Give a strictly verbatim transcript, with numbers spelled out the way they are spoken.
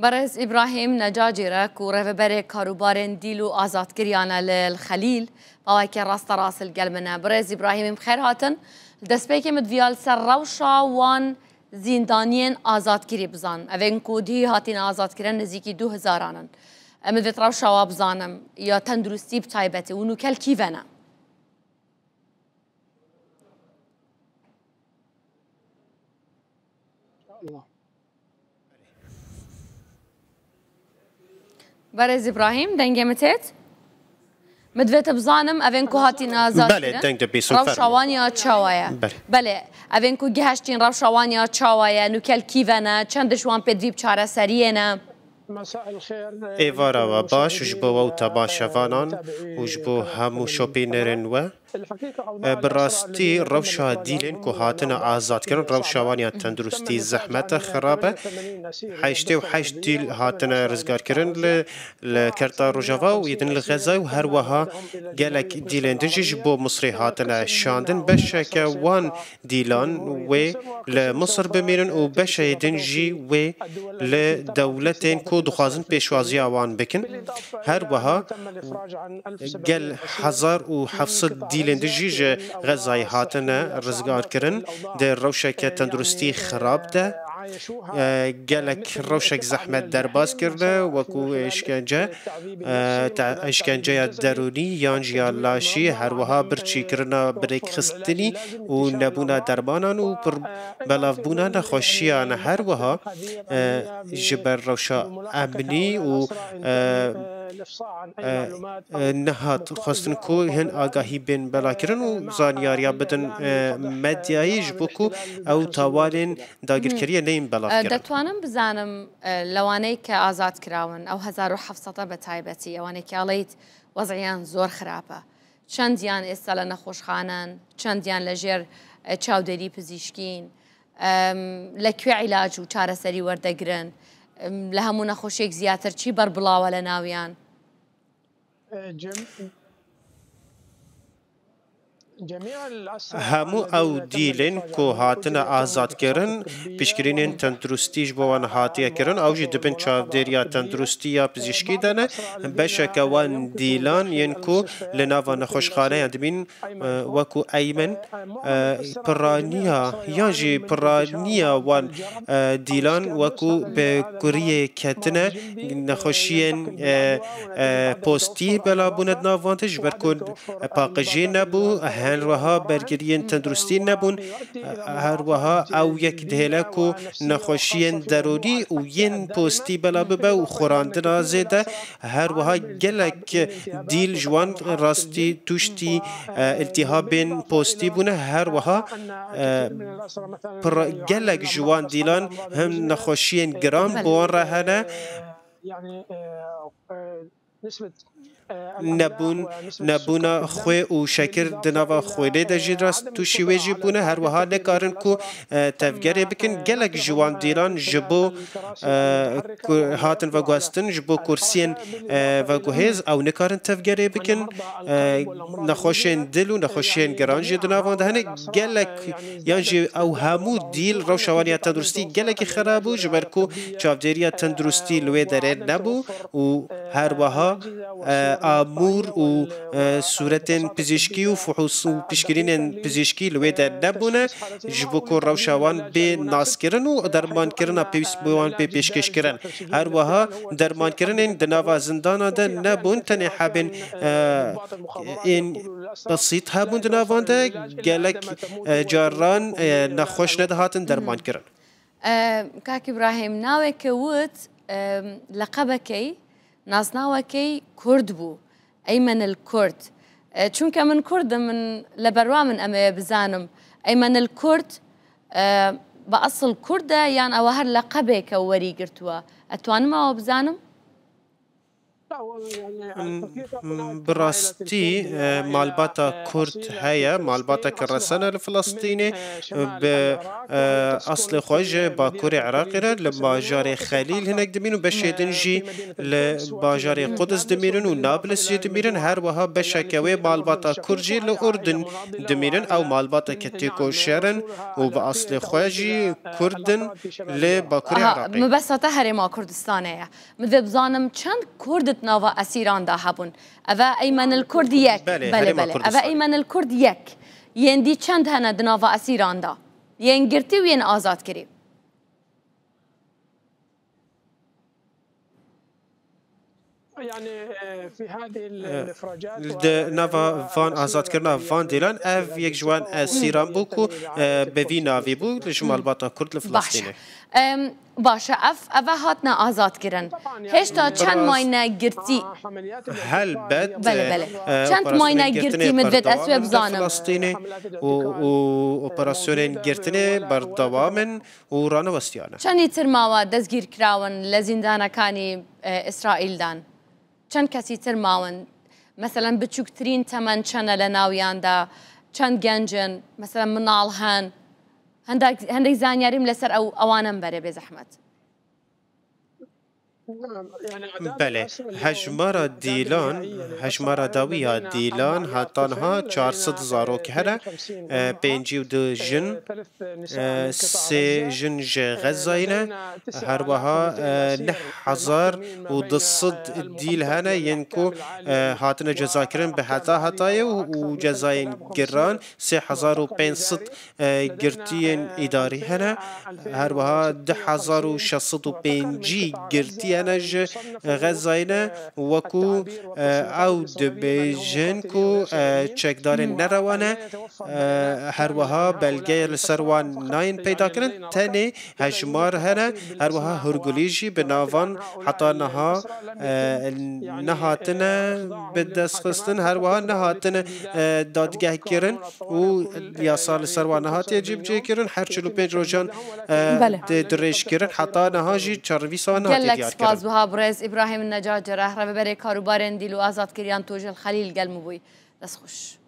Berêz Îbrahîm Necacî re ku rêveberê karûbarên dîl û azadkiriyan e li Xelîl, paweke rasterast li gel min e. Birêz Îbrahîm, em xêr hatin. Li destpêkê min diviyal ser rewşa wan zîndaniyên azadkirî bizan. Evên ku dihî hatine azadkirin nizîkî du hizaran in. Em divêt rewşa wa bizanim, ya tenduristî bi taybetî û nûkel kî ve ne? Berêz Îbrahîm, dengê min têt? Min divêt bizanim, evên ku hatîne azad Belê, kirin, deng de bîsin, rewşa fermo. wan ya çawa ye? Belê. Belê, evên ku gihiştîn, rewşa wan ya çawa ye? Nûkel kî ve ne? Çend ji wan pêdivî bi çareseriyê ne? Êvara we baş ji bo we û temaşevanan û ji bo hemû şopînerên we. E, bi rastî rewşa dîlên ku hatine azadkirin, rewşa wan ya tenduristî zehmet e, xirab e. Heştê û heşt dîl hatine rizgarkirin li, li Kerta Rojava û yê din li Xezayê û her wiha gelek dîlên din jî ji bo Misrê hatine şandin. Beşeke wan dîlan wê li Misir bimînin û beşeyê din jî wê li dewletên ku dixwazin pêşwaziya wan bikin. Her wiha gel hezar û heft sed dîlên din jî ji Xezayê hatine rizgarkirin. Di rewşeke tenduristî xirab de, e, gelek rewşek zehmet derbas kirine, wekû îşkence, e, te-, îşkenceya derûnî yan jî ya laşî, her wiha birçîkirina birêkxistinî û nebûna dermanan û pir belavbûna nexweşiyan. Her wiha, e, ji ber rewşa emnî û, e, e, e, nehat xwestin ku hin agahî bên belakirin û zanyariya bidin, e, medyayê ji bo ku ew tawanên dagirkeriye neyên belavkirin. E, detwanim bizanim, e, lewaneyê ke azad kirawin, ew hezar û heft sed e be taybetî, ewanê ke aleyt wez'iyan zor xirab e. Çendiyan êsta li nexweşxanen, çendiyan li jêr, e, çavdêrî pizîşkîn, em, li kwê îlac û çareserî werdegirin, em, li hemû nexweşiyek ziyatir çî berbilaw e li nawiyan? Hemû ew dîlên ku hatine azadkirin, piştgirînên tenduristî ji bo wan hatiye kirin, ew jî di bin çavdêriya tenduristî ya pizîşkî de ne. Beşeke wan dîlan yên ku li nava nexweşxaneyan dimîn, e, wekû Eymen, e, piraniya yan jî piraniya wan, e, dîlan wekû bi kuriyê ketine, nexweşiyên, e, e, postî bela bûne di nav wan de, ji ber ku paqijî nebû, her wiha bergiriyên tenduristî nebûn, her wiha ew yek dihêle ku nexweşiyên derûnî û yên postî bela bibe û xurandina zêde. Her wiha gelek dîl ji wan rastî tûştî, e, îltîhabên postî bûne. Her wiha, e, pir-, gelek ji wan dîlan hin nexweşiyên giran bi wan re hene. Nebûn, nebûna xwê û şekir di nava xwênê de jî rast tûşî wê jî bûne. Her wiha nekarin ku, e, tevgerê bikin. Gelek ji wan dîlan ji bo, e, ku hatin veguhestin, ji bo kursiyên, e, veguhêz ew nikarin tevgerê bikin. E, nexweşên dil û nexweşiyên giran jî di nava de hene. Gelek yan jî ew hemû dîl rewşa wan ya tenduristî gelekî xirab bû, ji ber ku çavdêriya tenduristî li wê derê nebû û her wiha, e, amûr û, e, sûretên pizîşkî û fuhûs û piştgirînên pizîşkî li wê de nebûne, ji bo ku rewşa wan bê naskirin û dermankirina pêwîst bi wan bê pêşkêşkirin. Her wiha dermankirinên di nava zindana de nebûn, tenê hebên, e, ên besît hebûn di navan de, gelek, e, caran, e, nexweş nedihatin dermankirin. E, Kak Îbrahîm, navê ke wit, e, leqebekey, nasnawekey Kurd bû. Eymenil Kurd. E, çunke min Kurd im, min li berwa min em ê bizanim. Eymenil Kurd, e, bi esil Kurd e yan ew her leqebê ke werî girtuwe? Etwanim ew bizanim? Bi rastî, e, malbata Kurd heye, malbateke resene li Filistînê, bi, e, aslê xwe ji Bakurê Iraqê re li bajarê Xelîl hinek dimîn û beşê din jî li bajarê Qudus dimînin û Nablus jî dimînin. Her wiha beşeke wê malbata Kurd jî li Urdun dimînin. Ew malbateke têkoşer in û bi aslê xwe jî Kurd in li Bakurê Aha, Iraqê. Mebesta te Herêma Kurdistanê ye. Min divê bizanim çend Kurd di nava esîran de hebûn. Eve Eymenil Kurd yek. Belê, Belê, Herêma belê. Eve Kurdistanê. Eymenil Kurd yek. Yên dî çend hene di nava esîran de? Yên girtî û yên azadkirî. Yani, e, fi hadhihi E, الإفراجات di nava van azadkirina van dêlan ev yek ji wan esîran bû ku, e, bi vî navî bû li ji malbata Kurd li Baş e. Filistînê. Em, baş e. Ev, ev e hatine azad kirin. Hêşta çend Bi rast- mayne girtî? Helbet, Belê, belê. e, Çend operasyonên mayne girtî girtinê min divêt ez berdewam wê in li bizanim? Filistînê û, û operasyonên girtinê berdewam in û ranewestiyane. Çend îtir mawe destgîrkirawin li zîndanekanî, e, Îsraîldan? Çend kesî tir mawin? Meselen, biçûktirîn temen çend e li nawiyan de? Çend genc in? Meselen, minal hen? Hendek, hendek zanyarî min li ser ew, ewan em bere bê zehmet. Belê. Hejmara dîlan, hejmara dawî ya dîlan heta niha çar sed zarok hene, e, pêncî û du jin, e, sê jin ji Xezayê ne, her wiha, e, neh hezar û du sed dîl hene yên ku, e, hatine cezakirin bi heta hetayê û, û cezayên giran, sê hezar û pênc sed, e, girtiyên îdarî hene. Her wiha du hezar û şeş sed û pêncî girtî hene ji Xezayê ne, wekû, e, ew dibêjin ku, e, çekdarên nerewa ne. E, her wiha belgeyê li ser wan nayên peyda kirin, tenê hejmar hene, her wiha hûrgulî jî bi navan heta niha, e, nehatine bi dest xistin, her wiha nehatine, e, dadgeh kirin û yasa li ser wan nehatiye cîbicî kirin. Her çil û pênc rojan, e, Belê. tê dirêj kirin, heta niha jî çarenivîsa wan nehatiye Gelek diyar spas kirin. Wiha birêz Îbrahîm Neca Cereh, rêveberê karûbarên dîl û azadkiriyan Tûjil Xelîl gel min bûyî. Dest xweş.